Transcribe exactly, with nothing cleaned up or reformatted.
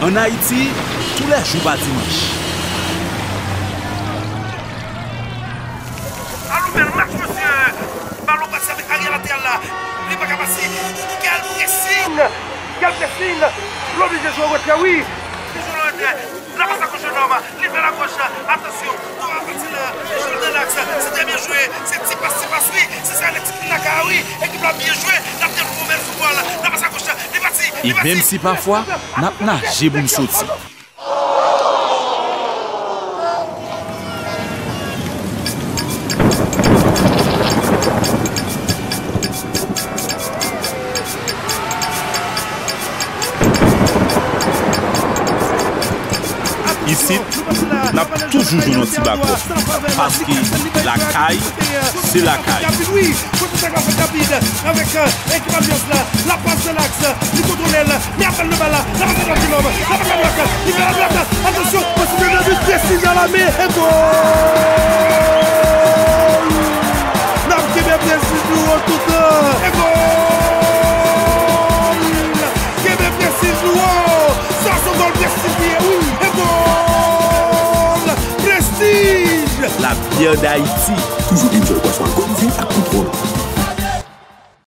Ann Ayiti, toulèjou pa dimanch. Alò, bèl match, mesye! Balon pase avèk Ariel Lateral la. Li pa ka pase. Kèl presing! Kèl presing! L oblije jwe an retrè, wi! Li jwe an retrè. La pase a goch, nòm. Li fè la goch. Atansyon. Tou a pati la. Li jwe nan laks. Se trè byen jwe. Se ti pas, ti pas, wi. Se sa, Alexis Naka, wi. Ekip la byen jwe. N ap gen yon bèl foutbòl. La pase a goch. Li pati. Li pati. E menm si pafwa, n ap naje pou n soti. Isit, n ap toujou jwenn yon ti bakòp, paske lakay, se lakay. Kote sa k ap fèt rapid avèk, euh, ekip Albions la. La pas nan laks, li kontwole l, li apèl le bal la. La pas nan laks, la pas nan laks, li fè la dwat. Atansyon, posiblite de but, Prestige à la main, e gòl! N ap kenbe Prestige nou wo toutan. E gòl! Kenbe Prestige nou wo. Sa se yon gòl Prestige li ye, wi. E gòl! Prestige! La bière d'Haïti. Toujou enjoy bwasyon alkolize ak kontwòl.